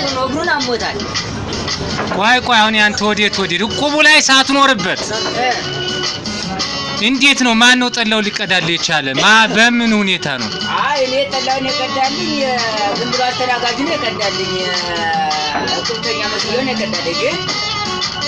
ነው፣ እግሩን አሞታል። ቆይ ቆይ፣ አሁን ያንተ ወዴት ወዴት እቁቡ ላይ ሳትኖርበት እንዴት ነው? ማን ነው ጠላው ሊቀዳልህ የቻለ? በምን ሁኔታ ነው? አይ፣ እኔ ጠላውን የቀዳልኝ ዝም ብሎ አስተናጋጁ ነው የቀዳልኝ። እቁብተኛ መስሎ ነው የቀዳልኝ። ግን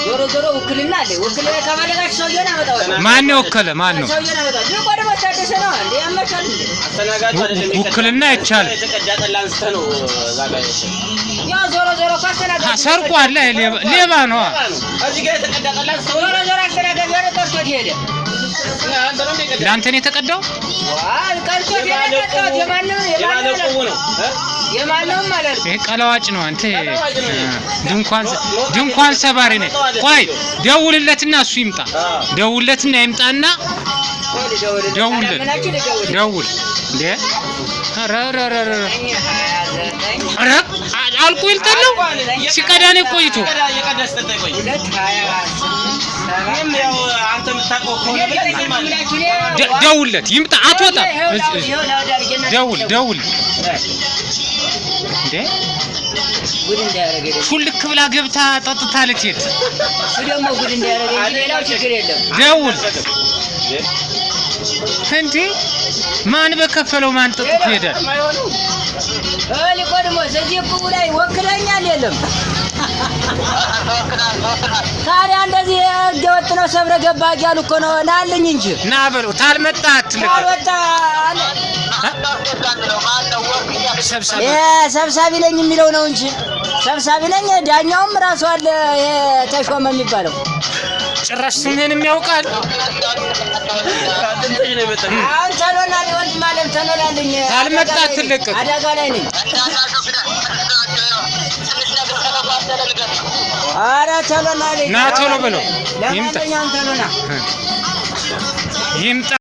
ዞሮ ዞሮ ውክልና አለ። ውክልና ከፈለጋችሁ ሰውየውን አመጣዋለሁ። ማን የወከለ ማን ነው? ሰውየውን አመጣዋለሁ። ኒቆዲሞስ ታደሰ ነው እንዴ? ያመቻል እንዴ? አስተናጋጁ አይደለም የቀዳው። ውክልና አይቻልም። የተቀዳ ጠላ አንስተህ ነው እዛ ጋር የሸጠው። ያው ዞሮ ዞሮ እኮ አስተናጋጁ ሰርቋል። ሌባ ነው። እዚህ ጋር የተቀዳ ጠላ አንስተህ ዞሮ ዞሮ አስተናጋጁ ሆነ ቀርቶት ሄደ። አንተ ነው እንደ የቀዳው? ለአንተ ነው የተቀዳው? ዋይ፣ ቀርቶት ሄደ። ቀርቶት የማነው የባለ የማነው ዕቁቡ ነው እ? የማነውም ማለት ይሄ ቀለዋጭ ነው። አንተ ቀለዋጭ ነው። ድንኳን ሰባሪ ነህ። ቆይ፣ ደውልለትና እሱ ይምጣ። ደውልለትና ይምጣና ደውልለት። ደውል እንዴ! ኧረ ኧረ ኧረ ኧረ ኧረ አልቆ ይልጠለው ሲቀዳ ነው ቆይቶ። እየቀዳ ሲጠጣ ይቆይ። 228 እኔም ያው አንተ የምታውቀው ከሆነ ብለህ ዝም አለ። ደውልለት ይምጣ። አትወጣም። ደውል ደውል እንዴ! ጉድ እንዳያደርገኝ ደግሞ። ሹልክ ብላ ገብታ ጠጥታ ልትሄድ። እሱ ደግሞ ጉድ እንዳያደርገኝ እንጂ ሌላው ችግር የለም። ደውል እንዴ! ማን በከፈለው ማን ጠጥቶ ይሄዳል? ኒቆዲሞስ፣ እዚህ እቁቡ ላይ ወክለኛል የለም? ታዲያ እንደዚህ ህገ ወጥ ነው፣ ሰብረ ገባ እያሉ እኮ ነው። ናልኝ እንጂ። ና በለው፣ ታልመጣ አትልቅ። ካልወጣ ሰብሰብ ሰብሳቢ ነኝ የሚለው ነው እንጂ፣ ሰብሳቢ ነኝ ዳኛውም ራሱ አለ፣ ይሄ ተሾመ የሚባለው። ጭራሽ ስምህንም ያውቃል። ጥንትሽ ነው የመጣው። አሁን ተሎናል፣ ወንድም አለም ተሎናልኝ። ካልመጣ አትለቀቅም። አደጋ ላይ ነኝ። ኧረ ተሎናልኝ። ና ቶሎ በለው ይምጣ። ለማንኛውም ተሎና ይምጣ።